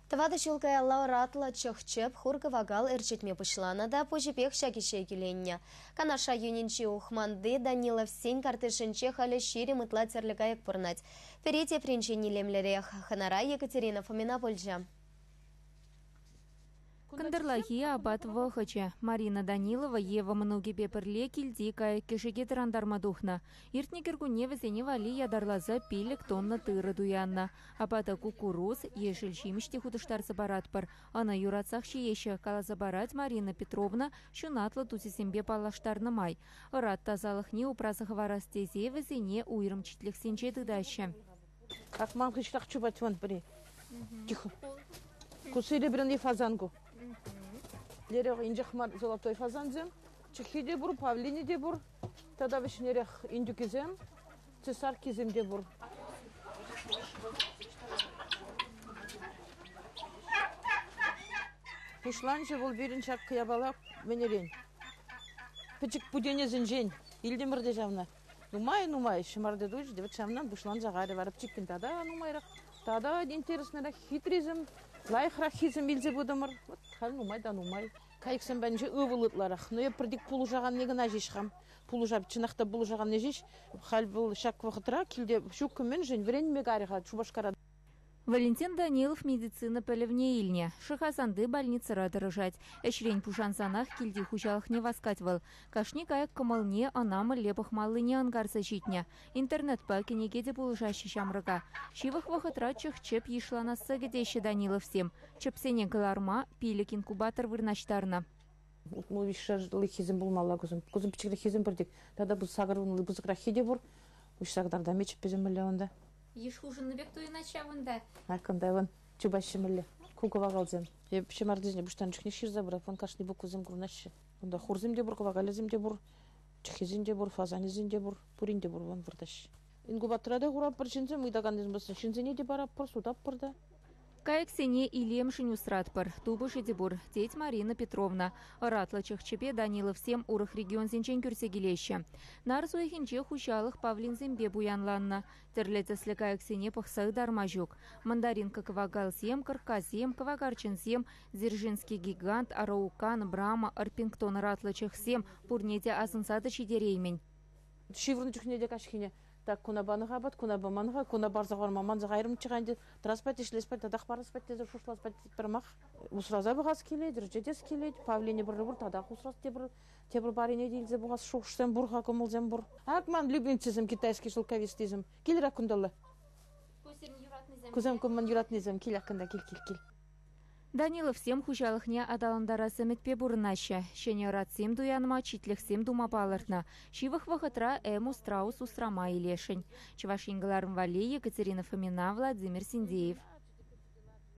Тӑватӑ ҫул каялла ӑратлӑ чӑх-чӗп, хур-кӑвакал ӗрчетме пуҫланӑ та пуҫӗпех ҫак ӗҫе кӳленнӗ. Канаш районӗнчи Ухманти Даниловсен картишӗнче халӗ 20 ытла тӗрлӗ кайӑк пурӑнать. Пӗри тепринчен илемлӗрех. Хӑнара Екатерина Фомина пулчӗ. Кӑнтӑрлахи апат вӑхӑчӗ. Марина Данилова Ева мӑнукӗпе пӗрле килти кайӑк-кӗшӗке тӑрантарма тухнӑ. Иртнӗ кӗркунне вӗсене валли ятарласа 5 тонна тырӑ туяннӑ. Апата куккурус, ешӗл ҫимӗҫ те хутӑштарса паратпӑр. Ӑна юратсах ҫиеҫҫӗ, каласа парать Марина Петровна ҫунатлӑ тусӗсемпе паллаштарнӑ май. Ӑрат тасалӑхне упраса хӑварас тесе вӗсене уйрӑм читлӗхсенче тытаҫҫӗ. Ак ман хыҫрах чупать вон пӗри. Тихо. Ку серебряный фазан ку. Лере инҫех мар золотой фазансем. Чӑххи те пур, павлини те пур. Тата вӗҫнерех индюкисем, цесаркисем те пур. Пуҫланчӗ вӑл пирӗн ҫак япала мӗнерен. Пӗчӗк путенесенчен илтӗмӗр те ҫавна. Нумай-нумай ҫӑмарта тучӗ те вӑт ҫавнан пуҫланса кайрӗ вара пӗчӗккӗн тата нумайрах, тата интереснӑрах хитрисем, лайӑхраххисем илсе пытӑмӑр. Вот халь нумай та нумай. Кайӑксем патӗнче ывӑл ытларах. Но эп пӗртик пулӑшаканни кӑна ҫеҫ хам. Пулӑшап, чӑнах та пулӑшаканни ҫеҫ. Халь вӑл ҫак вӑхӑтра килте ҫуккӑ мӗншӗн вӗренме карӗ-ха Шупашкара. Валентин Данилов медицина пӗлӗвне илнӗ. Шӑхасанти больницӑра тӑрӑшать. Ӗҫрен пушансанах килти хуҫалӑхне васкать вӑл. Кашни кайӑк кӑмӑлне ӑна мӗнле пӑхмаллине ӑнкарса ҫитнӗ. Интернетпа кӗнеке те пулӑшаҫҫӗ ҫамрӑка. Ҫывӑх вӑхӑтра чӑх-чӗп йышланасса кӗтеҫҫӗ Даниловсем. Чӗпсене кӑларма 5 инкубатор вырнаҫтарнӑ. 65 ҫулхисем пулмалла кусем. Кусем пӗчӗкреххисем пӗртек. Тата сакӑр пысӑкраххи те пур. Уҫса кӑтартам чӗпписем мӗнле унта. Йыш хушӑннӑ пек туйӑнать ҫавӑнта. Аккӑнта вон чупаҫҫӗ мӗнле. Ку кӑвакалсем. Эп ҫӑмартисене пуҫтарнӑ чухне ҫырса пырать. Вон кашни буквӑсем курӑнаҫҫӗ. Унта хурсем те пур, кӑвакалӗсем те пур, чӑххисем те пур, фазанӗсем те пур. Пурин те пур вон выртаҫҫӗ. Инкубатора та хуратпӑр ҫынсем, ыйтакансем пулсан ҫынсене те паратпӑр, сутатпӑр та. Кайӑксене илемшӗн усратпӑр, тупӑшӗ те пур, тет Марина Петровна. Ӑратлӑ чӑх-чӗпе Даниловсем урӑх регионсенчен кӳрсе килеҫҫӗ. Нарӑс уйӑхӗнче хуҫалӑх павлинсемпе пуянланнӑ. Тӗрлӗ тӗслӗ кайӑксене пӑхса ытарма ҫук. Мандаринка кӑвакалсем, кӑрккасем, кӑвакарчӑнсем, Дзержинский гигант, араукан, брама, орпингтон ӑратлӑ чӑхсем пурне те асӑнса та ҫитереймӗн. Ҫывӑрнӑ чухне те каҫхине так куна панӑ-ха апат, куна паман-ха, куна парса хӑварма манса кайрӑмччӗ-ха ӗнтӗ. Тӑрас пать, ӗҫлес пать, татах парас пать тесе шутлас пать пӗрмах. Усраса пӑхас килет, ӗрчетес килет. Павлине пӗрре пур, татах усрас тепӗр, тепӗр парине те илсе пӑхас шухӑшсем пур-ха, кӑмӑлсем пур. Ак ман любимцӑсем китайский шелковистисем. Килӗр кунталла. Кусем юратнисем. Кусем кумман юратнисем. Кил аккунта, кил, кил, кил. Даниловсем хуҫалӑхне аталантарас ӗмӗтпе пурӑнаҫҫӗ. Ҫӗнӗ ӑратсем туянма, читлӗхсем тума палӑртнӑ. Ҫывӑх вӑхӑтра Эму страус усрама илесшӗн. Чӑваш Ен кӑларӑм валли Екатерина Фомина, Владимир Синдеев.